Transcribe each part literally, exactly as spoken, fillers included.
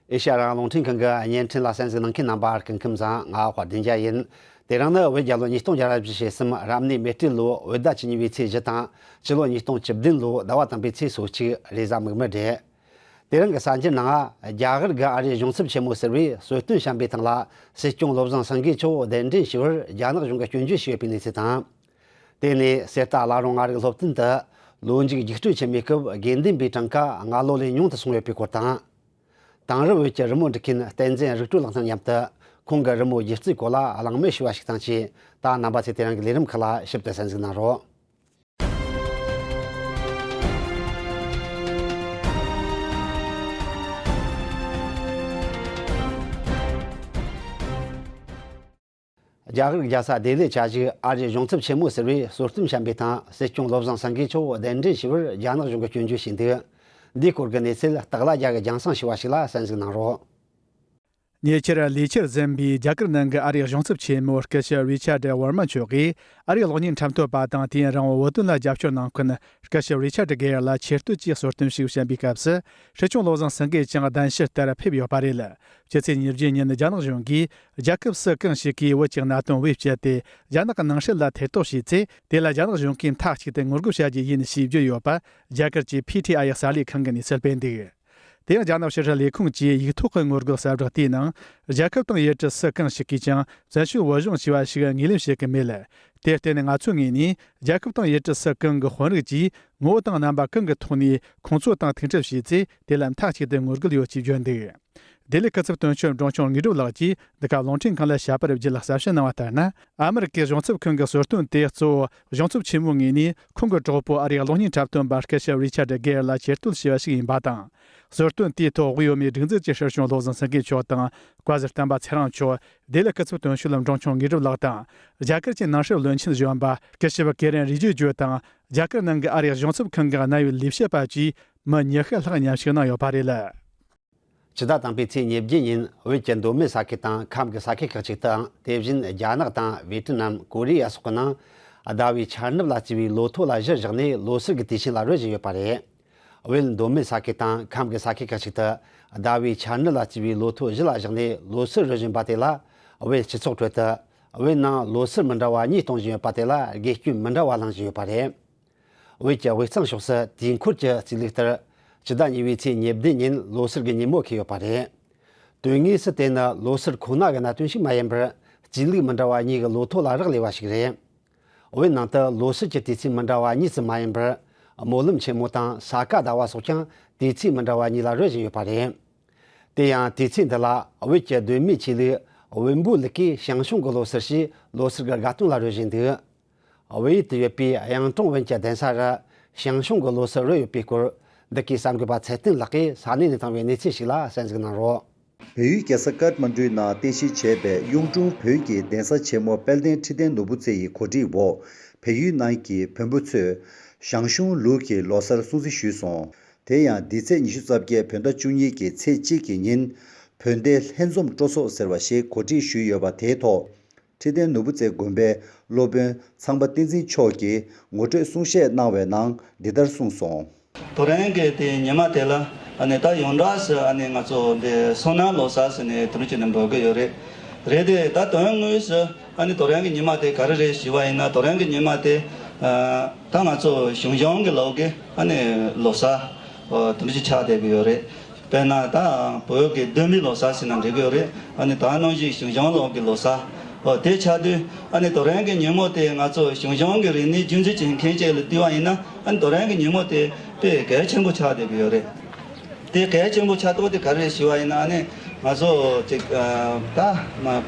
ཨེ་ཤ་ཡ་རང་དབང་རླུང་འཕྲིན་ཁང་གི་བརྙན་འཕྲིན་ལ་གསན་གཟིགས་གནང་མཁན་རྣམ་པ་སྐུ་ཁམས་བཟང་། ང་དཔལ་ལྡན་རྒྱལ་ཡིན། དེ་རིང་ནི་བོད་རྒྱལ་ལོ་ཉིས་སྟོང་བརྒྱ་ར་བཞི་ཞེ་གསུམ་རབ་གནས་མེ་སྤྲེལ་ལོའི་བོད་ཟླ་བཅུ་གཉིས་པའི་ཚེས་བཞི་དང་། སྤྱི་ལོ་ཉིས་སྟོང་བཅུ་བདུན་ལོའི་ཟླ་བ་དང་པོའི་ཚེས་སོ་གཅིག་རེས་གཟའ་མིག་དམར་རེད། དེ་རིང་གི་གསར་འགྱུར་ནང་། རྒྱ་གར་གྱི་ཨ་རིའི་གཞུང་ཚབ་ཆེན་མོ་ཟུར་པས་གསོལ་སྟོན་བཤམས་པའི་སྟེང་ལ། སྲིད་སྐྱོང་བློ་བཟང་སེང་གེ་མཆོག་གདན་འདྲེན་ཞུ་བར་རྒྱ་ནག་གཞུང་གིས་སྐྱོན་བརྗོད་བྱས་ཡོད་པའི་གནས་ཚུལ་དང་། དེ་ནས་གསེར་རྟ་བླ་རུང་མངའ་རིས་སློབ་སྟོན་དུ་ལོ་མཇུག་རྒྱུགས་སྤྲོད་ཆེན་མོའི་སྐབས་དགེ་འདུན་པའི་གྲངས་ཀ་སྔ་ལོ་ལས་ཉུང་དུ་སོང་ཡོད་པའི་སྐོར་དང་། དེང་རབས་བོད་ཀྱི་རི་མོ་འབྲི་མཁན་བསྟན་འཛིན་རིག་གྲོལ་ལགས་དང་མཉམ་དུ་ཁོང་གི་རི་མོ་སྒྱུ་རྩལ་སྐོར་ལ་གླེང་མོལ་ཞུས་པ་ཞིག་དང་བཅས། ད་རྣམ་པ་ཚོས་དེ་རིང་གི་ལས་རིམ་ཁག་ལ་ཞིབ་ཏུ་གསན་གཟིགས་གནང་རོགས། རྒྱ་གར་རྒྱལ་ས་ལྡི་ལིར་བཅའ་བཞུགས་ཨ་རིའི་གཞུང་ཚབ་ཆེན་མོ་ཟུར་པས་གསོལ་སྟོན་བཤམས་པའི་སྟེང་སྲིད་སྐྱོང་བློ་བཟང་སེང་གེ་མཆོག་གདན་འདྲེན་ཞུ་བར་རྒྱ་ནག་གཞུང་གིས་སྐྱོན་བརྗོད་བྱས་འདུག། འདིའི་སྐོར་གྱི་གནས་ཚུལ་སྟག་ལྷ་རྒྱལ་གྱིས་རྒྱང་སྲིང་ཞུས་པ་ཞིག་ལ་གསན་གཟིགས་གནང་རོགས། ཉེ་ཆར་ལས་འཁྱུར་ཟིན་པའི་རྒྱ་གར་ནང་གི་ཨ་རིའི་གཞུང་ཚབ་ཆེན་མོ་སྐུ་ཞབས་རི་ཆར་ཌི་ཝར་མ་མཆོག་གིས་ཨ་རིའི་གློག་བརྙན་འཁྲབ་སྟོན་པ་དང་དུས་ཡུན་རིང་བོར་བོད་དོན་ལ་རྒྱབ་སྐྱོར་གནང་མཁན་སྐུ་ཞབས་རི་ཆར་ཌི་གེ་ཡར་ལ་ཆེ་བསྟོད་ཀྱི་གསོལ་སྟོན་ཞིག་བཤམས་པའི་སྐབས་སུ། སྲིད་སྐྱོང་བློ་བཟང་སེང་གེ་ཀྱང་གདན་ཞུ་ལྟར་ཕེབས་ཡོད་པ་རེད། ཕྱི་ཚེས་ཉེར་བརྒྱད་ཉིན་རྒྱ་ནག་གཞུང་གིས་རྒྱལ་ཁབ་སུ་གང་ཞིག་གིས་བོད་ཀྱི་གནད་དོན་བེད་སྤྱད་དེ་རྒྱ་ནག་གི་ནང་སྲིད་ལ་ཐེ་གཏོགས་བྱས་ཚེ། དེ་ལ་རྒྱ་ནག་གཞུང་གིས་མཐའ་གཅིག་ཏུ་ངོ་རྒོལ་བྱ་རྒྱུ་ཡིན་ཞེས་བརྗོད་ཡོད་པ། རྒྱ་གར་གྱི་ཕི་ཐི་ཨའི་གསར་ལས་ཁང་གི་གནས་ཚུལ་སྤེལ་འདུག། དེ་ཡང་རྒྱ་ནག་ཕྱི་སྲིད་ལས་ཁུངས་ཀྱི་ཡིག་ཐོག་གི་ངོ་རྒོལ་གསལ་བསྒྲགས་དེའི་ནང་། རྒྱལ་ཁབ་དང་ཡུལ་གྲུ་སུ་གང་ཞིག་གིས་ཀྱང་བཙན་བྱོལ་བོད་གཞུང་ཞེས་པ་ཞིག་ངོས་ལེན་བྱེད་ཀྱི་མེད། དེར་བརྟེན་ང་ཚོའི་ངོས་ནས་རྒྱལ་ཁབ་དང་ཡུལ་གྲུ་སུ་གང་གི་དཔོན་རིགས་ཀྱིས་ངོ་བོ་དང་རྣམ་པ་གང་གི་ཐོག་ནས་ཁོང་ཚོ་དང་ཐུག་འཕྲད་བྱས་ཚེ། དེ་ལ་མཐའ་གཅིག་ཏུ་ངོ་རྒོལ་ཡོད་ཅེས་བརྗོད་འདུག། ལྡི་ལི་སྐུ་ཚབ་དོན་གཅོད་འབྲོང་ཆུང་དངོས་གྲུབ་ལགས་ཀྱིས་འདི་ག་རླུང་འཕྲིན་ཁང་ལ་བཤད་པར་བརྒྱུད་གསལ་བཤད་གནང་བ་ལྟར་ན། ཨ་མི་རི་ཀའི་གཞུང་ཚབ་ཁང་གི་གསོལ་སྟོན་དེ་གཙོ་བོ་གཞུང་ཚབ་ཆེན་མོའི་ངོས་ནས་ཁོང་གི་གྲོགས་པོ་ཨ་རིའི་གློག་བརྙན་འཁྲབ་སྟོན་པ་སྐུ་ཞབས་རི་ཆར་ཌི་གེ་ཡར་ལ་ཆེ་བསྟོད་ཞུས་པ་ཞིག་ཡིན་པ་དང་། གསོལ་སྟོན་དེའི་ཐོག་དབུས་བོད་མིའི་སྒྲིག་འཛུགས་ཀྱི་སྲིད་སྐྱོང་བློ་བཟང་སེང་གེ་མཆོག་དང་། བཀའ་ཟུར་བསྟན་པ་ཚེ་རིང་མཆོག། ལྡི་ལི་སྐུ་ཚབ་དོན་གཅོད་འབྲོང་ཆུང་དངོས་གྲུབ་ལགས་དང་། རྒྱ་གར་གྱི་ནང་སྲིད་བློན་ཆེན་གཞོན་པ་སྐུ་ཞབས་ཀི་རན་རི་ཇི་ཇུ་དང་། རྒྱ་གར་ནང་གི་ཨ་རིའི་གཞུང་ཚབ་ཁང་གི་གནད་ཡོད་ལས་བྱེད་པ་བཅས་མི་ཉི་ཤུ་ལྷག་མཉམ་ཞུགས་གནང་ཡོད་པ་རེད། ཕྱི་ཟླ་དང་པོའི་ཚེས་ཉེར་བརྒྱད་ཉིན་བོད་ཀྱི་མདོ་སྨད་ས་ཁུལ་དང་ཁམས་ཀྱི་ས་ཁུལ་ཁག་ཅིག་ཏུའང་། དེ་བཞིན་རྒྱ་ནག་དང་ཝེ་ཏི་ནམ། ཀོ་རི་ཡ་སོགས་ཀྱི་ནང་ཟླ་བའི་འཆར་ནུབ་ལ་བརྩིས་པའི་ལོ་ཐོ་ལ་གཞི་བཞག་ནས་ལོ་སར་གྱི་དུས་ཆེན་ལ་རོལ་བཞིན་ཡོད་པ་རེད། བོད་མདོ་སྨད་ས་ཁུལ་དང་ཁམས་ཀྱི་ས་ཁུལ་ཁག་ཅིག་ཏུ་ཟླ་བའི་འཆར་ནུབ་ལ་བརྩིས་པའི་ལོ་ཐོ་གཞི་ལ་བཞག་ནས་ལོ་སར་རོལ་བཞིན་པ་དེ་ལ། བོད་སྤྱི་ཚོགས་ཁྲོད་དུ་བོད་ནང་ལོ་སར་མི་འདྲ་བ་གཉིས་གཏོང་བཞིན་ཡོད་པ་དེ་ལ་དགོད་སྐྱོན་མི་འདྲ་བ་གླེང་བཞིན་ཡོད་པ་རེད། བོད་ཀྱི་དབུས་གཙང་ཕྱོགས་སུ་དུས་འཁོར་གྱི་རྩིས་ལུགས་ལྟར། ཕྱི་ཟླ་གཉིས་པའི་ཚེས་ཉེར་བདུན་ཉིན་ལོ་སར་གྱི་ཉིན་མོ་འཁེལ་ཡོད་པ་རེད། དོན་དངོས་སུ་དེ་ནི་ལོ་སར་ཁོ་ན་གི་གནད་དོན་ཞིག་མ་ཡིན་པར། རྩིས་ལུགས་མི་འདྲ་བ་གཉིས་ཀྱི་ལོ་ཐོ་ལ་རག་ལས་པ་ཞིག་རེད། བོད་ནང་དུ་ལོ་སར་གྱི་དུས་ཚིགས་མི་འདྲ་བ་གཉིས་སུ་མ་ཡིན་པར། སྨོན་ལམ་ཆེན་མོ་དང་ས་ག་ཟླ་བ་སོགས་ཀྱང་དུས་ཚིགས་མི་འདྲ་བ་གཉིས་ལ་རོལ་བཞིན་ཡོད་པ་རེད། དེ་ཡང་དུས་ཚིགས་འདི་ལ་བོད་ཀྱི་གདོད་མའི་ཆོས་ལུགས་བོན་པོའི་ལུགས་ཀྱི་ཞང་ཞུང་གི་ལོ་སར་ཞེས་ལོ་སར་གྱི་དགའ་སྟོན་ལ་རོལ་བཞིན་འདུག། བལ་ཡུལ་དུ་ཡོད་པའི་གཡང་ཀྲོང་བོན་གྱི་གདན་ས་རུ་ཞང་ཞུང་གི་ལོ་སར་རོལ་ཡོད་པའི་སྐོར། འདི་གའི་གསར་འགོད་པ་ཚེ་བརྟན་ལགས་ཀྱིས་ས་གནས་ནས་བཏང་བའི་གནས་ཚུལ་ཞིག་ལ་གསན་གཟིགས་གནང་རོགས། བལ་ཡུལ་རྒྱལ་ས་ཀཏ་མན་ཌུའི་ནང་རྟེན་གཞི་བྱས་པའི་གཡུང་དྲུང་བོན་གྱི་གདན་ས་ཆེན་མོ་དཔལ་ལྡན་ཁྲི་བརྟན་ནོར་བུ་རྩེ་ཡི་གོ་སྒྲིག་འོག། བལ་ཡུལ་ནང་གི་བོན་པོ་ཚོས་ཞང་ཞུང་ལུགས་ཀྱི་ལོ་སར་སྲུང་བརྩི་ཞུས་སོང་། དེ་ཡང་འདི་ཚེས་ཉི་ཤུ་རྩ་བརྒྱད་བོད་ཟླ་བཅུ་གཉིས་ཀྱི་ཚེས་གཅིག་གི་ཉིན། བོན་སྡེ་ལྷན་འཛོམས་སྤྲོ་ཚོགས་ཟེར་བ་ཞིག་གོ་སྒྲིག་ཞུས་ཡོད་པ་དེའི་ཐོག། ཁྲི་བརྟན་ནོར་བུ་རྩེ་དགོན་པའི་སློབ་དཔོན་ཚངས་པ་བསྟན་འཛིན་མཆོག་གིས་ངོ་སྤྲོད་གསུང་བཤད་གནང་བའི་ནང་འདི་ལྟར་གསུངས་སོང་། དོ་རེང་གི་དེ་ཉི་མ་དེ་ལ་ཨ་ནི་ད་ཡོངས་གྲགས་སུ་ཨ་ནི་ང་ཚོ་འདི་སོ་ནམ་ལོ་གསར་ཟེར་ནས་དེ་འདྲ་བྱས་ནས་འབོད་ཀྱི་ཡོད་རེད། རེད་དེ་ད་དོན་དངོས་སུ་ཨ་ནི་དོ་རེང་གི་ཉི་མ་དེ་ག་རེ་རེད་ཞུས་པ་ཡིན་ན། དོ་རེང་གི་ཉི་མ་དེ་ཨ་ད་ང་ཚོ་ཞང་ཞུང་གི་ལོ་གི་ཨ་ནི་ལོ་གསར་དེ་འདྲ་ཞིག་ཆགས་བསྡད་ཀྱི་ཡོད་རེད། དཔེར་ན་ད་བོད་ཀྱི་གདོད་མའི་ལོ་གསར་ཟེར་ན་འགྲིག་གི་ཡོད་རེད། ཨ་ནི་ད་ནང་བཞིན་ཞང་ཞུང་ལོ་གི་ལོ་གསར། ཨོ་དེ་ཆགས་དུས་ཨ་ནི་དོ་རེང་གི་ཉིན་མོ་དེ་ང་ཚོ་ཞང་ཞུང་གི་རིག་གནས་རྒྱུན་འཛིན་བྱེད་མཁན་ཅིག་ལ་བལྟས་པ་ཡིན་ན། ཨ་ནི་དོ་རེང་གི་ཉིན་མོ་དེ་དཔེ་གལ་ཆེན་པོ་ཆགས་བསྡད་ཀྱི་ཡོད་རེད། དེ་གལ་ཆེན་པོ་ཆགས་ཐུབ་དེ་ག་རེ་རེད་ཞུས་པ་ཡིན་ན། ཨ་ནི་ང་ཚོ་ཅིག་ད་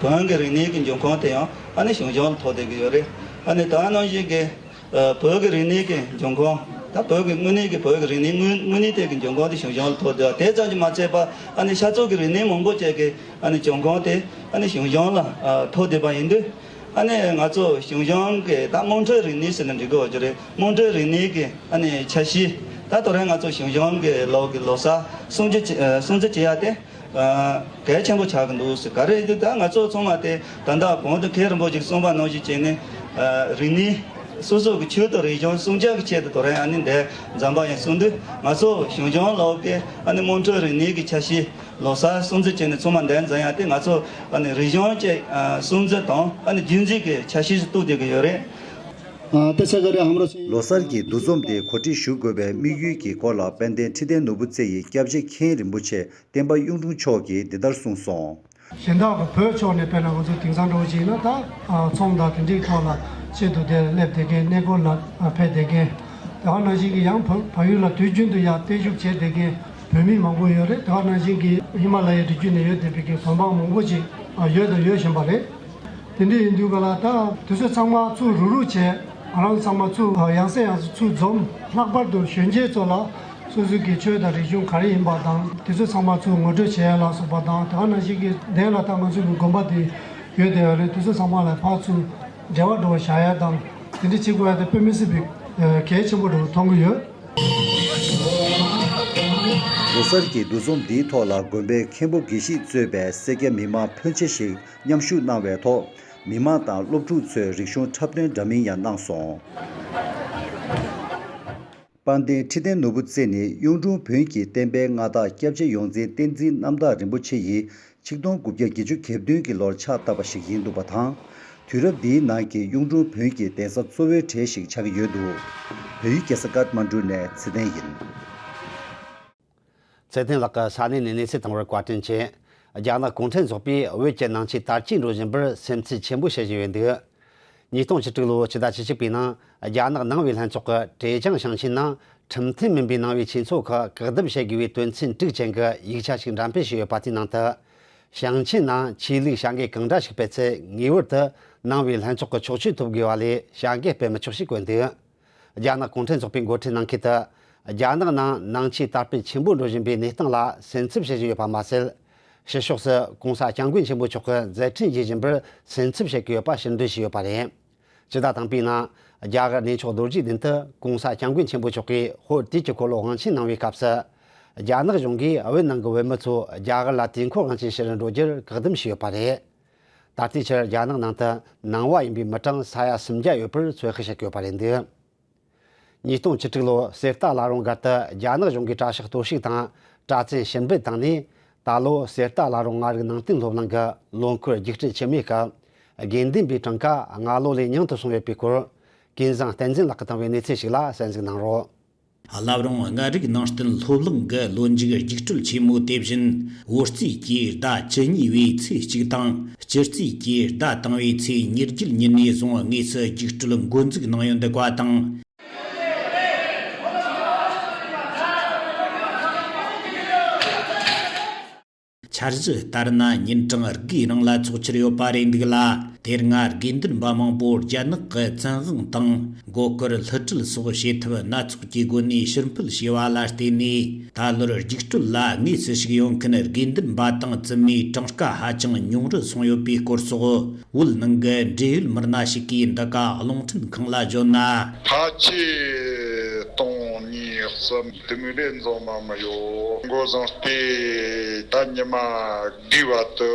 བོན་གྱི་རིག་གནས་ཀྱི་འབྱུང་ཁུངས་དེ་ཡང་ཨ་ནི་ཞང་ཞུང་ལ་ཐུག་བསྡད་ཀྱི་ཡོད་རེད། ཨ་ནི་ད་ནང་བཞིན་གྱི། ཨ་བོད་ཀྱི་རིག་གནས་ཀྱི་འབྱུང་ཁུངས། ད་བོད་ཀྱི་དངོས་གནས་ཀྱི་བོད་ཀྱི་རིག་གནས་དངོས་དངོས་གནས་དེ་གི་འབྱུང་ཁུངས་དེ་ཞང་ཞུང་ལ་ཐུག་བསྡད་པ་དེ་ཙམ་གྱིས་མ་ཚད་པར། ཨ་ནི་ཤར་ཕྱོགས་ཀྱི་རིག་གནས་མང་པོ་ཅིག་གི་ཨ་ནི་འབྱུང་ཁུངས་དེ་ཨ་ནི་ཞང་ཞུང་ལ་ཨ་ཐུག་བསྡད་པ་ཡིན་དུས། ཨ་ནི་ང་ཚོ་ཞང་ཞུང་གི་ད་དམངས་ཁྲོད་རིག་གནས་ཟེར་ན་འགྲིག་གི་ཡོད་ཀྱི་རེད། དམངས་ཁྲོད་རིག་གནས་ཀྱི་ཨ་ནི་ཆ་ཤས། ད་དོ་རེང་ང་ཚོ་ཞང་ཞུང་གི་ལོ་གི་ལོ་གསར་སྲུང་བརྩི་བྱེད་ཨ་སྲུང་བརྩི་བྱེད་ཡ་དེ། ཨ་གལ་ཆེན་པོ་ཆགས་ཀྱི་འདུག་ཟེར། ག་རེ་ཡིན་དུས་ད་ང་ཚོ་ཚང་མ་དེ་ད་ལྟ་གོང་དུ་མཁན་རིན་པོ་ཆེས་གསུངས་པ་ནང་བཞིན་བྱས་ནས། ཨ་རིག་གནས་སོ་སོ་གི་ཆོས་དང་རིག་གཞུང་སྲུང་སྐྱོབ་ཀྱི་ཆེད་དུ་དོ་རེང་ཨ་ནི་འདིར་འཛོམས་པ་ཡིན་གསུངས་དུས། ང་ཚོ་ཞང་ཞུང་ལོ་གི་ཨ་ནི་དམངས་ཁྲོད་རིག་གནས་ཀྱི་ཆ་ཤས་ ལོ་གསར་སྲུང་བརྩི་བྱས་ནས་ཚང་མ་འདི་འཛིན་ཡ་དེ་ང་ཚོ་ཨ་ནི་རིག་གཞུང་བཅས་ཨ་སྲུང་བརྩི་དང་ཨ་ནི་རྒྱུན་འཛིན་གྱི་འཆར་གཞི་ཞིག་གཏོད་བསྡད་ཀྱི་ཡོད་རེད། ཨ། དེ་ཆ་ག་རེ་ཧམ་རོ་ཞིག་ལོ་གསར་གྱི་འདུ་འཛོམས་དེ་གོ་སྒྲིག་ཞུ་དགོས་པའི་དམིགས་ཡུལ་གྱི་སྐོར་ལ་དཔལ་ལྡན་ཁྲི་བརྟན་ནོར་བུ་རྩེ་ཡི་སྐྱབས་རྗེ་མཁན་རིན་པོ་ཆེ་བསྟན་པ་གཡུང་དྲུང་མཆོག་གིས་འདི་ལྟར་གསུངས་སོང་། གཞན་དག་གི་བོད་ཕྱོགས་ནས་དཔེར་ན་ང་ཚོ་དེང་སང་འདྲ་བོ་ཅིག་ཡིན་ན་ད་ཨ་ཚོང་དང་དེ་འདྲའི་ཐོག་ལ་ཆེད་དུ་དེར་སླེབས་བསྡད་མཁན། གནས་སྐོར་ལ་ཨ་ཕེབས་བསྡད་མཁན། དེ་ག་ནང་བཞིན་གྱི་ཡང་བལ་བལ་ཡུལ་ལ་དུས་རྒྱུན་དུ་ཡང་བརྟན་བཞུགས་བྱས་བསྡད་མཁན་བོད་མི་མང་པོ་ཡོད་རེད། དེ་ག་ནང་བཞིན་གྱི་ཧི་མ་ལ་ཡའི་རི་རྒྱུད་ནས་ཡོད་བསྡད་པའི་གི་བོད་འབངས་མང་པོ་ཅིག་ཨ་ཡོད་དང་ཡོད་བཞིན་པ་རེད། དེ་འདྲ་ཡིན་དུས་ག་ལ་ད་དུས་ཚོད་ཚང་མ་ཚུར་རུག་རུག་བྱས། ང་རང་ཚང་མ་ཚུར་ཡང་སེ་ཡང་སེ་ཚུར་འཛོམས། ལྷག་པར་དུ་གཞོན་སྐྱེས་ཚོ་ལ་སོ་སོའི་གི་ཆོས་དང་རིག་གཞུང་ག་རེ་ཡིན་པ་དང་། དེ་ཚོ་ཚང་མ་ཚུར་ངོ་སྤྲོད་བྱེད་ཡ་ལ་སོགས་པ་དང་། དེ་ག་ནང་བཞིན་གི་གདན་ལ་ད་ང་ཚོའི་གི་དགོན་པ་དེ་ཡོད་བསྡད་ཡོད་རེད། དེ་ཚོ་ཚང་མ་ལ་ཕར་ཚུར་འབྲེལ་བ་འགྲོ་བ་བཞག་ཡ་དང་། དེ་འདྲ་བྱེད་དགོས་ཡ་དེ་དཔེ་མི་སྲིད་པའི་གལ་ཆེན་པོ་འདྲ་བོ་མཐོང་གི་ཡོད། ལོ་གསར་གྱི་འདུ་འཛོམས་འདིའི་ཐོག་ལ་དགོན་པའི་མཁན་པོ་དགེ་བཤེས་གཙོས་པའི་སེར་སྐྱ་མི་མང་ཕོན་ཆེ་ཞིག་མཉམ་ཞུགས་གནང་བའི་ཐོག་མི་མང་དང་སློབ་ཕྲུག་ཚོས་རིག་གཞུང་འཁྲབ་སྟོན་འདྲ་མིན་ཡང་གནང་སོང་། དཔལ་ལྡན་ཁྲི་བརྟན་ནོར་བུ་རྩེ་ནི་གཡུང་དྲུང་བོན་གྱི་བསྟན་པའི་མངའ་བདག་སྐྱབས་རྗེ་ཡོངས་འཛིན་བསྟན་འཛིན་རྣམ་དག་རིན་པོ་ཆེ་ཡིས་ཆིག་སྟོང་དགུ་བརྒྱ་བརྒྱད་ཅུ་གྱ་བདུན་གྱི་ལོར་ཕྱག་བཏབ་པ་ཞིག་ཡིན་འདུག་པ་དང་། དུས་རབས་འདིའི་ནང་གི་གཡུང་དྲུང་བོན་གྱི་གདན་ས་གཙོ་བོའི་གྲས་ཤིག་ཆགས་ཀྱི་ཡོད་འདུག་བོད་ཡིག་རྒྱལ་ས་ཀཏ་མན་ཌུ་ནས་ཚེ་བརྟན་ཡིན། ཚེ་བརྟན་ལགས་ཀྱིས་ས་གནས་ནས་གནས་ཚུལ་བཏང་བར་བཀའ་དྲིན་ཆེ། རྒྱ་ནག་གུང་ཁྲན་ཚོགས་པས་བོད་ཀྱི་ནང་ཆོས་དར་རྒྱས་འགྲོ་བཞིན་པར་སེམས་འཚབ་ཆེན་པོ་བྱེད་བཞིན་ཡོད་འདུག་ཉིས་སྟོང་བཅུ་དྲུག་ལོའི་ཕྱི་ཟླ་བཅུ་གཅིག་པའི་ནང་རྒྱ་ནག་ནང་པའི་ལྷན་ཚོགས་ཀྱིས་ཀྲེ་ཅང་ཞིང་ཆེན་ནང་ཁྲིམས་མཐུན་མིན་པའི་ནང་པའི་ཆོས་ཚོགས་ཁག་བཀག་སྡོམ་བྱེད་དགོས་པའི་དོན་ཚན་དྲུག་ཅན་གྱི་ཡིག་ཆ་ཞིག་འགྲེམས་སྤེལ་བྱས་ཡོད་པ་དེའི་ནང་དུ། ཞིང་ཆེན་ནང་ཆོས་ལུགས་བྱ་འགུལ་གང་འདྲ་ཞིག་སྤེལ་ཚེ་ངེས་པར་དུ་ནང་པའི་ལྷན་ཚོགས་ཀྱི་ཆོག་མཆན་ཐོབ་དགོས་པ་ལས་བྱ་འགུལ་སྤེལ་མི་ཆོག་ཞེས་བཀོད་འདུག་རྒྱ་ནག་གུང་ཁྲན་ཚོགས་པའི་འགོ་ཁྲིད་གནང་མཁན་དུ། རྒྱ་ནག་ནང་ནང་ཆོས་དར་སྤེལ་ཆེན་པོ་འགྲོ་བཞིན་པའི་གནས་སྟངས་ལ་སེམས་འཚབ་བྱེད་བཞིན་ཡོད་པ་མ་ཟད། ཕྱི་ཕྱོགས་སུ་༸གོང་ས་༸སྐྱབས་མགོན་ཆེན་པོ་མཆོག་གི་མཛད་འཕྲིན་བརྗོད་བཞིན་པར་སེམས་འཚབ་བྱེད་ཀྱི་ཡོད་པ་ཕྱིར་འདོན་བྱས་ཡོད་པ་རེད། ཕྱི་ཟླ་དང་པོའི་ནང་རྒྱ་གར་གནས་མཆོག་རྡོ་རྗེ་གདན་དུ་༸གོང་ས་༸སྐྱབས་མགོན་ཆེན་པོ་མཆོག་གིས་ཧོར་དུས་ཀྱི་འཁོར་ལོ་དབང་ཆེན་གནང་བའི་སྐབས་སུ། རྒྱ་ནག་གཞུང་གིས་བོད་ནང་གི་བོད་མི་ཚོ་རྒྱ་གར་ལ་དུས་འཁོར་དབང་ཆེན་ཕྱིར་འགྲོ་རྒྱུར་བཀག་སྡོམ་བྱས་ཡོད་པ་རེད། ད་ལྟའི་ཆར་རྒྱ་ནག་ནང་དུ་ནང་པ་ཡིན་པའི་མི་གྲངས་ས་ཡ་སུམ་བརྒྱ་ཡོད་པར་ཚོད་དཔག་བྱེད་ཀྱི་ཡོད་པ་རེད་འདུག་ཉིས་སྟོང་བཅུ་དྲུག་ལོར་གསེར་རྟ་བླ་རུང་སྒར་དུ་རྒྱ་ནག་གཞུང་གིས་གྲྭ་ཤག་གཏོར་བཤིག་དང་གྲྭ་བཙུན་ཕྱིར་འབུད་བཏང་ནས། ད་ལོ་གསེར་རྟ་བླ་རུང་ལྔ་རིག་ནང་བསྟན་སློབ་གླིང་གི་ལོ་འཁོར་རྒྱུགས་སྤྲོད་ཆེན་མོའི་སྐབས། དགེ་འདུན་པའི་གྲངས་ཀ་སྔ་ལོ་ལས་ཉུང་དུ་སོང་ཡོད་པའི་སྐོར། ཀུན་བཟང་བསྟན་འཛིན་ལགས་ཀྱིས་བཏང་བའི་གནས་ཚུལ་ཞིག་ལ་གསན་གཟིགས་གནང་རོགས། བླ་རུང་ལྔ་རིག་ནང་བསྟན་སློབ་གླིང་གི་ལོ་མཇུག་རྒྱུགས་སྤྲོད་ཆེན་མོ་དེ་བཞིན་བོད་རྩིས་ཀྱི་ཟླ་བཅུ་གཉིས་པའི་ཚེས་གཅིག་དང་། སྤྱི་རྩིས་ཀྱི་ཟླ་དང་པོའི་ཚེས་ཉེར་བརྒྱད་ཉིན་ནས་བཟུང་དངོས་སུ་རྒྱུགས་སྤྲོད་འགོ་འཛུགས་གནང་ཡོད་འདུག་པ་དང་། འཆར་གཞི་ལྟར་ན་ཉིན་གྲངས་དགུའི་རིང་ལ་འཚོགས་འཆར་ཡོད་པ་རེད་འདུག་ལ། དེ་སྔ་དགེ་འདུན་པ་མང་པོ་རྒྱ་ནག་གི་བཙན་དབང་དང་མགོ་སྐོར་བསླུ་བྲིད་སོགས་བྱེད་ཐབས་སྣ་ཚོགས་ཀྱི་སྒོ་ནས་ཕྱིར་འཕུད་བྱས་པ་ལ་བརྟེན་ནས། ད་ལོར་རྒྱུགས་སྤྲོད་ལ་དངོས་སུ་ཞུགས་ཡོང་མཁན་དགེ་འདུན་པ་དང་བཙུན་མའི་གྲངས་ཀ་ཧ་ཅང་ཉུང་རུ་སོང་ཡོད་པའི་སྐོར་སོགས། བོད་ནང་གི་འབྲེལ་ཡོད་མི་སྣ་ཞིག་གིས་འདི་ག་རླུང་འཕྲིན་ཁང་ལ་བརྗོད་ན། ཕལ་ཆེར་སྟོང་གཉིས་གསུམ་དེ་མོ་རེ་འཛོམས་མ་མི་ཡོད། འགོ་བཟུང་སྟེ་ད་ཉི་མ་དགུའི་བར་དུ་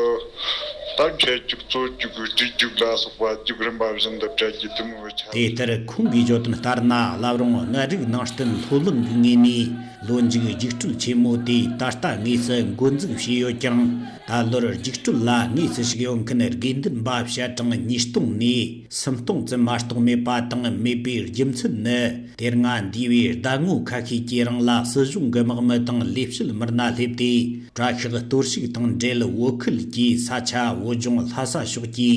ད་འཕྲལ་རྒྱུགས་རྩོད་རྒྱུགས་བྲིས་རྒྱུགས་ལ་སོགས་པ་རྒྱུགས་རིམ་པ་བཞིན་དུ་སྤྲད་རྒྱུ་དེ་མོ་ཆགས། དེ་ལྟར་ཁོང་གིས་བརྗོད་དོན་ལྟར་ན། བླ་རུང་ལྔ་རིག་ནང་བསྟན་སློབ་གླིང་གི་ངོས་ནས། ལོ་མཇུག་རྒྱུགས་སྤྲོད་ཆེན་མོ་དེ་ད་ལྟ་དངོས་སུ་འགོ་འཛུགས་བྱས་ཡོད་ཀྱང་། ད་ལོར་རྒྱུགས་སྤྲོད་ལ་དངོས་སུ་ཞུགས་ཡོང་མཁན་དགེ་འདུན་པ་བྱས་གྲངས་ཉིས་སྟོང་ནས་སུམ་སྟོང་ཙམ་མ་གཏོགས་མེད་པ་དང་། མེད་པའི་རྒྱུ་མཚན་ནི། དེ་སྔ་འདས་པའི་ཟླ་ངོ་ཁ་ཤས་ཀྱི་རིང་ལ་སྲིད་གཞུང་གི་དམག་མི་དང་ལས་བྱེད་མི་སྣ་སླེབས་ཏེ། གྲྭ་ཤག་གཏོར་བཤིག་དང་འབྲེལ། བོད་ཁུལ་གྱི་ས་ཆ་བོད་ལྗོངས་ལྷ་ས་ཕྱོགས་ཀྱི་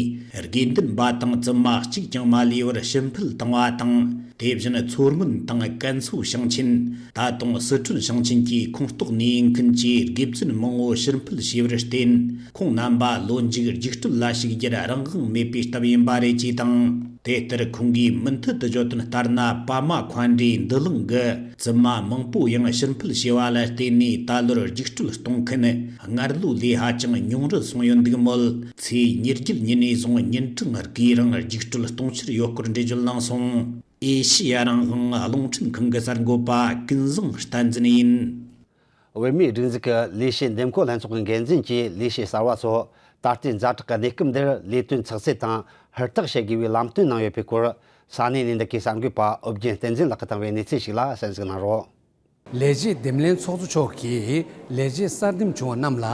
དགེ་འདུན་པ་དང་བཙུན་མ་གཅིག་ཀྱང་མ་ལུས་པར་ཕྱིར་འཕུད་བཏང་བ་དང་། དེ་བཞིན་མཚོ་སྔོན་དང་ཀན་སུའུ་ཞིང་ཆེན། ད་དུང་སི་ཁྲོན་ཞིང་ཆེན་གྱི་ཁོངས་གཏོགས་ནས་ཡིན་མཁན་གྱི་དགེ་བཙུན་མང་བོ་ཕྱིར་འཕུད་བྱས་པར་བརྟེན། ཁོང་རྣམ་པ་ལོ་མཇུག་རྒྱུགས་སྤྲོད་ལ་ཞུགས་རྒྱུར་རང་དབང་མེད་པའི་སྟབས་ཡིན་པ་རེད་ཅེས་དང་། དེ་ལྟར་ཁོང་གིས་མུ་མཐུད་དུ་བརྗོད་དོན་ལྟར་ན། པདྨ་མཁའ་འགྲོའི་མདུན་ལམ་གྱི་བཙུན་མ་མང་པོ་ཡང་ཕྱིར་འཕུད་བྱས་པ་ལ་བརྟེན་ནས། ད་ལོར་རྒྱུགས་སྤྲོད་གཏོང་མཁན་སྔར་ལོ་ལས་ཧ་ཅང་ཉུང་རུ་སོང་ཡོད་འདུག་མོད། ཚེས་ཉེར་བརྒྱད་ཉིན་ནས་བཟུང་ཉིན་གྲངས་དགུའི་རིང་རྒྱུགས་སྤྲོད་གཏོང་འཆར་ཡོད་སྐོར་འགྲེལ་བརྗོད་གནང་སོང་། ཨེ་ཤི་ཡ་རང་དབང་རླུང་འཕྲིན་ཁང་གི་གསར་འགོད་པ་ཀུན་བཟང་བསྟན་འཛིན་ཡིན། བོད་མིའི་སྒྲིག་འཛུགས་ཀྱི་ལས་བྱེད་འདེམས་བསྐོ་ལྷན་ཚོགས་ཀྱི་འགན་འཛིན་གྱིས་ལས་བྱེད་གསར་བ་ཚོ་ད་ལྟའི་ཛ་དྲག་གི་གནས་སྐབས་འདིར་ལས་དོན་ཚགས་ཚུད་དང་ཧུར་ཐག་བྱེད་དགོས་པའི་ལམ་སྟོན་གནང་ཡོད་པའི་སྐོར། ས་གནས་ནས་འདི་གའི་གསར་འགོད་པ་ཨོ་རྒྱན་བསྟན་འཛིན་ལགས་ཀྱིས་བཏང་བའི་གནས་ཚུལ་ཞིག་ལ་གསན་གཟིགས་གནང་རོགས། ལས་བྱེད་འདེམས་ལྷན་ཚོགས་གཙོ་མཆོག་གིས་ལས་བྱེད་གསར་འདེམས་བྱུང་བ་རྣམས་ལ་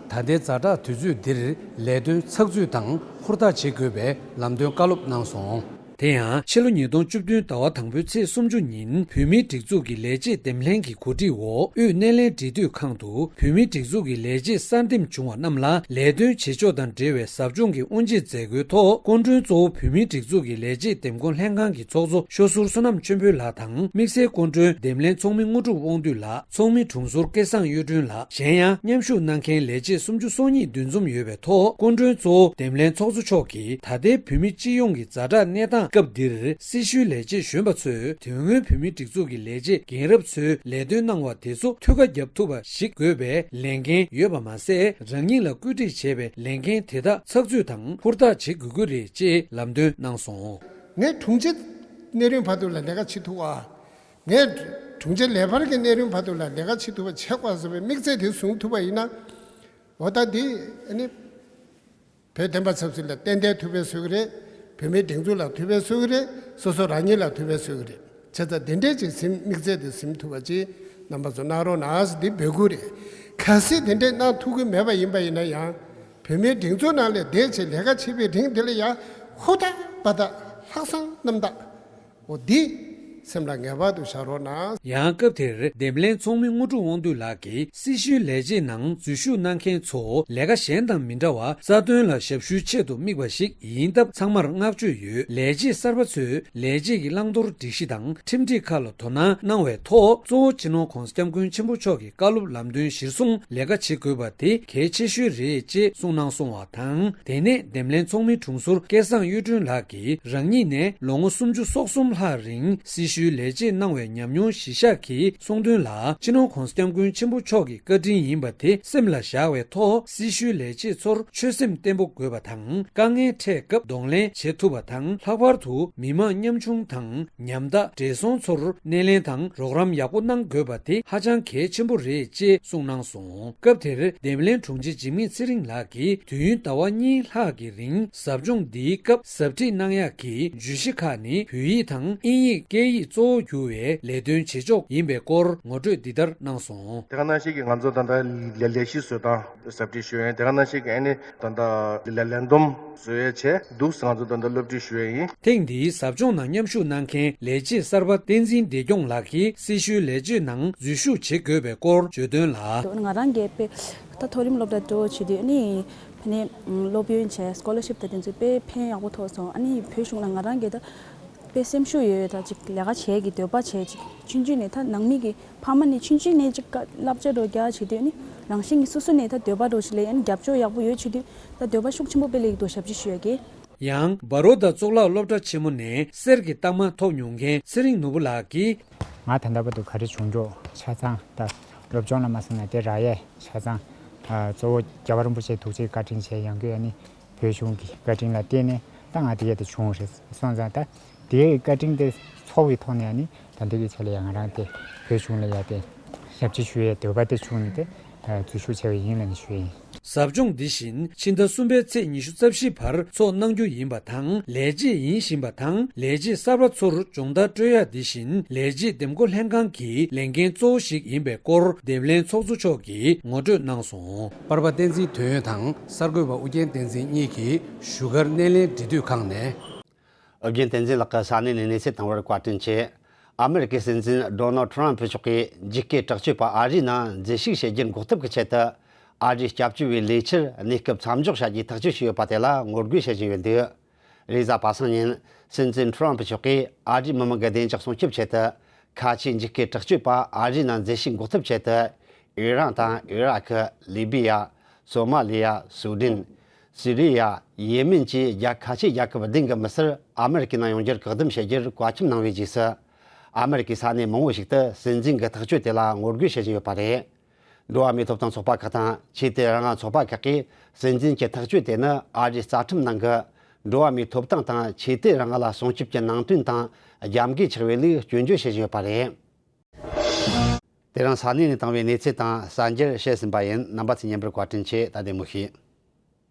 ད་ལྟའི་ཛ་དྲག་དུས་ཚོད་འདིར་ལས་དོན་ཚགས་ཚུད་དང་ཧུར་ཐག་བྱེད་དགོས་པའི་ལམ་སྟོན་བཀའ་སློབ་གནང་སོང་། དེ་ཡང་ཕྱི་ལོ་ཉིས་སྟོང་བཅུ་བདུན་ཟླ་བ་དང་པོའི་ཚེས་སུམ་ཅུ་ཉིན་བོད་མིའི་སྒྲིག་འཛུགས་ཀྱི་ལས་བྱེད་འདེམས་ལྷན་གྱི་གོ་སྒྲིག་འོག་དབུས་སྣེ་ལེན་འབྲེལ་མཐུད་ཁང་དུ་བོད་མིའི་སྒྲིག་འཛུགས་ཀྱི་ལས་བྱེད་གསར་འདེམས་བྱུང་བ་རྣམས་ལ་ལས་དོན་བྱེད་ཕྱོགས་དང་འབྲེལ་བའི་ཟབ་སྦྱོང་གི་དབུ་འབྱེད་མཛད་སྒོའི་ཐོག་སྐུ་མགྲོན་གཙོ་བོ་བོད་མིའི་སྒྲིག་འཛུགས་ཀྱི་ལས་བྱེད་འདེམས་བསྐོ་ལྷན་ཁང་གི་ཚོགས་གཙོ་ཤོ་ཟུར་བསོད་ནམས་ཆོས་འཕེལ་ལགས་དང་དམིགས་བསལ་སྐུ་མགྲོན་འདེམས་ལྷན་ཚོགས་མི་དངོས་གྲུབ་དབང་འདུས་ལགས། ཚོགས་མི་དྲུང་ཟུར་སྐལ་བཟང་གཡུ་སྒྲོན་ལགས། གཞན་ཡང་མཉམ་ཞུགས་གནང་མཁན་ལས་བྱེད་སུམ་ཅུ་སོ་གཉིས་འདུ་འཛོམས་ཡོད་པའི་ཐོག་སྐུ་མགྲོན་གཙོ་བོ་འདེམས་ལྷན་ཚོགས་གཙོ་མཆོག་གིས་ད་ལྟའི་བོད་མི་སྤྱི་ཡོངས་ཀྱི་ཛ་དྲག་གནས་སྟངས་སྐབས་འདིར་སྲི་ཞུའི་ལས་བྱེད་གཞོན་པ་ཚོས་དོན་དངོས་བོད་མིའི་སྒྲིག་འཛུགས་ཀྱི་ལས་བྱེད་རྒན་རབས་ཚོའི་ལས་དོན་གནང་བ་དེ་ཚོ་ཐུགས་ཁ་རྒྱབ་ཐུབ་པ་ཞིག་དགོས་པའི་ལས་འགན་ཡོད་པ་མ་ཟད། རང་ཉིད་ལ་བཀོད་སྒྲིག་བྱས་པའི་ལས་འགན་དེ་དག་ཚགས་ཚུད་དང་ཧུར་ཐག་བྱེད་དགོས་ཀྱི་རེད་ཅེས་ལམ་སྟོན་གནང་སོང་། ངས་དྲུང་ཆེ་གནས་རིམ་བར་དུ་ལ་ལས་ཀ་བྱེད་ཐུབ་པ། ངས་དྲུང་ཆེ་ལས་འཕར་གྱི་གནས་རིམ་བར་དུ་ལ་ལས་ཀ་བྱེད་ཐུབ་པ་བྱེད་དགོས་ཟེར་བའི་དམིགས་ཚད་དེ་བཟུང་ཐུབ་པ་ཡིན་ན། འོ་ད་འདི་ཨ་ནི་བོད་བསྟན་པ་ཆབ་སྲིད་ལ་ཏན་ཏན་ཐུགས་ཕན་གསོས་ཀྱི་རེད། བོད་མིའི་སྒྲིག་འཛུགས་ལ་ཐུགས་ཕན་གསོས་ཀྱི་རེད། སོ་སོ་རང་ཉིད་ལ་ཐུགས་ཕན་གསོས་ཀྱི་རེད། བྱས་ཙང་འདི་འདྲས་ཅིག་ཟིན་དམིགས་ཚད་དེ་ཟིན་ཐུབ་པ་ཅིག་རྣམ་པ་ཚོ་གནང་རོགས་གནང་ཟེར་འདི་འབོད་སྐུལ་རེད། གལ་སྲིད་དེ་འདྲས་གནང་ཐུབ་ཀྱི་མེད་པ་ཡིན་པ་ཡིན་ན་ཡང་། བོད་མིའི་སྒྲིག་འཛུགས་ནང་ལ་བསྡད་བྱས་ལས་ཀ་བྱེད་པའི་རིང་འདི་ལ་ཡང་ཧུར་ཐག་འབད་ཐག་ལྷག་བསམ་རྣམ་དག་འོ་འདི་སེམས་ལ་ངེས་པར་དུ་བཞག་རོགས་གནང་། ཡང་སྐབས་དེར་འདེམས་ལྷན་ཚོགས་མི་དངོས་གྲུབ་དབང་འདུས་ལགས་ཀྱིས་སྲི་ཞུའི་ལས་བྱེད་ནང་འཛུལ་ཞུགས་གནང་མཁན་ཚོ་ལས་ཀ་གཞན་དང་མི་འདྲ་བར་རྩ་དོན་ལ་ཞབས་ཞུའི་ཆེད་དུ་དམིགས་པ་ཞིག་ཡིན་སྟབས་ཚང་མར་བསྔགས་བརྗོད་ཡོད། ལས་བྱེད་གསར་པ་ཚོས་ལས་བྱེད་ཀྱི་བླང་དོར་སྒྲིག་གཞི་དང་ཁྲིམས་སྒྲིག་ཁག་ལ་དོ་སྣང་གནང་བའི་ཐོག་གཙོ་བོ་སྤྱི་ནོར་༧གོང་ས་༧སྐྱབས་མགོན་ཆེན་པོ་མཆོག་གི་བཀའ་སློབ་ལམ་སྟོན་གཞིར་བཟུང་ལས་ཀ་བྱེད་དགོས་པ་དེ་གལ་ཆེ་ཤོས་རེད་ཅེས་གསུངས་གནང་སོང་བ་དང་། དེ་ནས་འདེམས་ལྷན་ཚོགས་མི་དྲུང་ཟུར་སྐལ་བཟང་གཡུ་སྒྲོན་ལགས་ཀྱིས་རང་ཉིད་ནས་ལོ་ངོ་སུམ་ཅུ་སོ་གསུམ་ལྷག་རིང་སྲི་ཞུའི་ལས་བྱེད་གནང་བའི་ཉམས་མྱོང་གཞི་བཞག་གིས་གསུངས་དོན་ལ། སྤྱི་ནོར་༧གོང་ས་༧སྐྱབས་མགོན་ཆེན་པོ་མཆོག་གི་བཀའ་དྲིན་ཡིན་པ་དེ་སེམས་ལ་བཞག་པའི་ཐོག་སྲི་ཞུའི་ལས་བྱེད་ཚོར་ཆོད་སེམས་བརྟན་པོ་དགོས་པ་དང་། དཀའ་ངལ་འཕྲད་སྐབས་གདོང་ལེན་བྱེད་ཐུབ་པ་དང་། ལྷག་པར་དུ་མི་མང་ཉམ་ཆུང་དང་ཉམ་ཐག་བགྲེས་སོང་ཚོར་སྣེ་ལེན་དང་རོགས་རམ་ཡག་པོ་གནང་དགོས་པ་དེ་ཧ་ཅང་གལ་ཆེན་པོ་རེད་ཅེས་གསུངས་གནང་སོང་། སྐབས་དེར་འདེམས་ལྷན་དྲུང་ཆེ་འཇིགས་མེད་ཚེ་རིང་ལགས་ཀྱིས་དུས་ཡུན་ཟླ་བ་གཉིས་ལྷག་གི་རིང་ཟབ་སྦྱོང་འདིའི་སྐབས་ཟབ་ཁྲིད་གནང་ཡག་གི་བརྗོད་གཞི་ཁག་ནི་བོད་ཡིག་དང་དབྱིན་ཡིག་སྐད་ཡིག་གཙོ་བོ་གྱུར་བའི་ལས་དོན་བྱེད་ཕྱོགས་ཡིན་པའི་སྐོར་ངོ་སྤྲོད་འདི་ལྟར་གནང་སོང་། དེ་ག་ནང་བཞིན་གྱི་ང་ཚོ་ད་ལྟ་ལས་ལས་གཞི་བཟོ་སྟངས་ཟབ་ཁྲིད་ཞུ་ཡ་ཡིན། དེ་ག་ནང་བཞིན་གྱི་ཨ་ནི་ད་ལྟ་ལས་ལས་བསྡོམས་བཟོ་ཡ་བྱས་འདུག་ང་ཚོ་ད་ལྟ་སློབ་ཁྲིད་ཞུ་ཡ་ཡིན། ཐེངས་འདིའི་ཟབ་སྦྱོང་ནང་མཉམ་ཞུགས་གནང་མཁན་ལས་བྱེད་གསར་པ་བསྟན་འཛིན་བདེ་སྐྱོང་ལགས་ཀྱིས་སྲི་ཞུའི་ལས་བྱེད་ནང་འཛུལ་ཞུགས་བྱེད་དགོས་པའི་སྐོར་བརྗོད་དོན་ལ། ང་རང་གིས་དཔེ་ད་མཐོ་རིམ་སློབ་གྲྭ་འགྲོ་བྱེད་དུས་ནི་ཕ་ནས་སློབ་ཡོན་བྱས་སི་ཀོ་ལར་ཤིབ་དང་དེ་ཚོའི་དཔེ་ཕན་ཡག་པོ་ཐོགས་སོང་། ཨ་ནི་བོད་གཞུང་ལ་ང་རང་གིས་ད་དཔེ་སེམས་ཤུགས་ཡོད་ཡོད་ད་ཅིག་ལས་ཀ་བྱེད་ཀྱི་འདོད་པ་བྱས་ཅིག་ཆུང་ཆུང་ནས་ད་ནང་མི་གི་ཕ་མ་ནས་ཆུང་ཆུང་ནས་ཅིག་བསླབ་བྱ་འགྲོ་རྒྱག་བྱེད་དུས་ནི་རང་བཞིན་གྱི་སོ་སོ་ནས་ད་འདོད་པ་འགྲོ་ཞིག་ལས་ཨ་ནི་རྒྱབ་སྐྱོར་ཡག་པོ་ཡོད་བྱེད་དུས་ད་འདོད་པ་ཤུགས་ཆེན་པོ་དཔེ་ལེགས་འདུག་ཞབས་ཕྱི་ཞུ་ཡ་གི། ཡང་བ་རོ་ད་གཙུག་ལག་སློབ་གྲྭ་ཆེན་མོ་ནས་གསེར་གྱི་རྟགས་མ་ཐོབ་མྱོང་མཁན་ཚེ་རིང་ནོར་བུ་ལགས་ཀྱིས། ང་ད་ལྟ་བར་དུ་ག་རེ་བྱུང་ཆོག་ཆ་ཚང་ད་སློབ་སྦྱོང་ལ་མ་སོང་ན་དེ་རག་ཡས་ཆ་ཚང་། ཨ་གཙོ་བོ་རྒྱལ་བ་རིན་པོ་ཆེ་ཐུགས་རྗེ་བཀའ་དྲིན་ཆེ། ཡང་སྒོས་ཨ་ནི་བོད་གཞུང་གི་བཀའ་དྲིན་ལ་བརྟེན་ནས་ད་ང་དེ་ཡས་དེ་བྱུང་རེད། སོང་ཙང་ད་དེའི་བཀའ་དྲིན་དེ་ཚོར་བའི་ཐོག་ནས་ཨ་ནི་ད་འདི་གི་ཆ་ལ་ཡང་ང་རང་དེ་བོད་གཞུང་ལ་ཡ་དེ་ཞབས་ཕྱི་ཞུ་ཡས་འདོད་པ་དེ་བྱུང་ནས་དེ་འཛུལ་ཞུགས་བྱས་པ་ཡིན་ལབ་ནས་ཞུ་ཡས་ཡིན། ཟབ་སྦྱོང་འདི་བཞིན་ཕྱི་ཟླ་གསུམ་པའི་ཚེས་ཉི་ཤུ་རྩ་བཞི་བར་ཚོགས་གནང་རྒྱུ་ཡིན་པ་དང་། ལས་བྱེད་ཡིན་བཞིན་པ་དང་ལས་བྱེད་གསར་པ་ཚོར་སྦྱོང་བརྡར་སྤྲོད་ཡ་འདི་བཞིན་ལས་བྱེད་འདེམས་བསྐོ་ལྷན་ཁང་གི་ལས་འགན་གཙོ་བོ་ཞིག་ཡིན་པའི་སྐོར་འདེམས་ལྷན་ཚོགས་གཙོ་མཆོག་གིས་ངོ་སྤྲོད་གནང་སོང་། པར་པ་བསྟན་འཛིན་དོན་ཡོད་དང་གསར་འགོད་པ་ཨུ་རྒྱན་བསྟན་འཛིན་གཉིས་ཀྱིས་བཞུགས་སྒར་སྣེ་ལེན་འབྲེལ་མཐུད་ཁང་ནས། ཨུ་རྒྱན་བསྟན་འཛིན་ལགས་ཀྱིས་ས་གནས་ནས་གནས་ཚུལ་བཏང་བར་བཀའ་དྲིན་ཆེ། ཨ་མེ་རི་ཀའི་སྲིད་འཛིན་ཌོ་ནལ་ཌི་ཊརམ་ཕི་མཆོག་གིས་འཇིགས་སྐུལ་དྲག་སྤྱོད་པ་ཨ་རིའི་ནང་འཛུལ་ཞུགས་བྱེད་རྒྱུར་འགོག་ཐབས་ཀྱི་ཆེད་དུ། ཨ་རིའི་སྐྱབས་བཅོལ་བའི་ལས་འཆར་གནས་སྐབས་མཚམས་འཇོག་བྱ་རྒྱུའི་ཐག་གཅོད་བྱས་ཡོད་པ་དེ་ལ་ངོ་རྒོལ་བྱེད་བཞིན་ཡོད་འདུག་རེས་གཟའ་པ་སངས་ཉིན་སྲིད་འཛིན་ཊརམ་ཕི་མཆོག་གིས་ཨ་རིའི་མི་མང་གི་བདེ་འཇགས་སྲུང་སྐྱོབ་ཆེད་དུ། ཁ་ཆེའི་འཇིགས་སྐུལ་དྲག་སྤྱོད་པ་ཨ་རིའི་ནང་འཛུལ་ཞུགས་འགོག་ཐབས་ཆེད་དུ། ཨི་རན་དང་ཨི་རག་ལི་བི་ཡ། སོ་མ་ལི་ཡ། སུ་ཌན། སི་རི་ཡ། ཡེ་མེན་བཅས་རྒྱལ་ཁ་ཆེའི་རྒྱལ་ཁབ་བདུན་གྱི་མི་སེར་ཨ་མེ་རི་ཀའི་ནང་ཡོང་རྒྱུར་བཀག་སྡོམ་བྱེད་རྒྱུར་བཀའ་ཁྱབ་གནང་བའི་རྗེས་སུ། ཨ་མེ་རི་ཀའི་ས་གནས་མང་བོ་ཞིག་ཏུ་སྲིད་འཛིན་གྱི་ཐག་གཅོད་དེ་ལ་ངོ་རྒོལ་བྱེད་བཞིན་ཡོད་པ་རེད། འགྲོ་བ་མིའི་ཐོབ་ཐང་ཚོགས་པ་ཁག་དང་ཆོས་དད་རང་དབང་ཚོགས་པ་ཁག་གིས་སྲིད་འཛིན་གྱི་ཐག་གཅོད་དེ་ནི་ཨ་རིའི་རྩ་ཁྲིམས་ནང་གི་འགྲོ་བ་མིའི་ཐོབ་ཐང་དང་ཆོས་དད་རང་དབང་ལ་སྲུང་སྐྱོབ་ཀྱི་ནང་དོན་དང་རྒྱབ་འགལ་ཆགས་པའི་ལུགས་སྐྱོན་བརྗོད་བྱེད་བཞིན་ཡོད་པ་རེད། དེ་རིང་ས་གནས་ནས་བཏང་བའི་གནས་ཚུལ་དང་གསར་འགྱུར་བཤད་ཟིན་པ་ཡིན། རྣམ་པ་ཚོས་ཉན་པར་བཀའ་དྲིན་ཆེ། ད་བདེ་མོ་བྱོས།